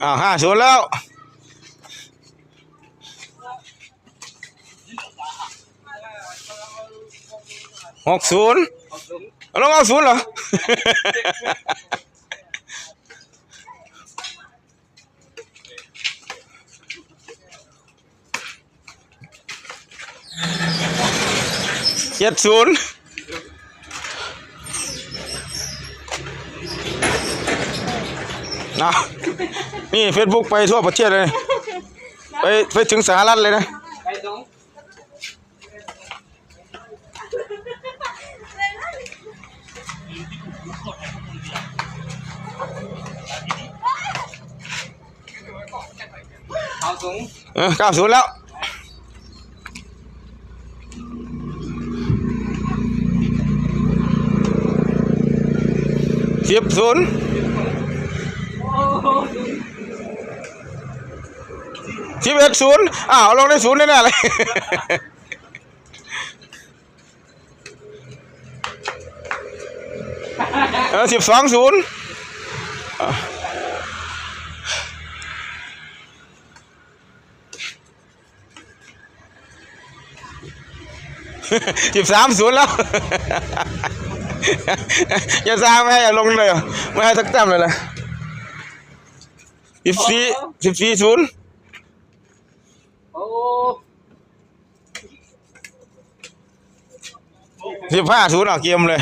ອ້າວ ຫ້າສູນແລ້ວ. ຫົກສູນ ເອົາ ລອງເອົາສູນເຫລອ? ເຈັດສູນ ນະ ນີ້ເຟສບຸກໄປທົ່ວປະເທດເລີຍ ໄປ ໄປເຖິງສະຫະລັດເລີຍນະ. ເກົ້າສູນ ເອີ ເກົ້າສູນແລ້ວ. ສິບສູນ ສິບເອັດສູນ ອ້າວ ລົງໄດ້ສູນແນ່ໆເລີຍ. ເອີ ສິບສອງສູນ ສິບສາມສູນແລ້ວ. ຢ່າຊ້າ ບໍ່ໃຫ້ລົງເລີຍ ບໍ່ໃຫ້ສັກແຕ້ມເລີຍລະ. ສິບສີ່ ສິບສີ່ສູນ ໂອ້ ສິບຫ້າສູນ ເອົາເກມເລີຍ.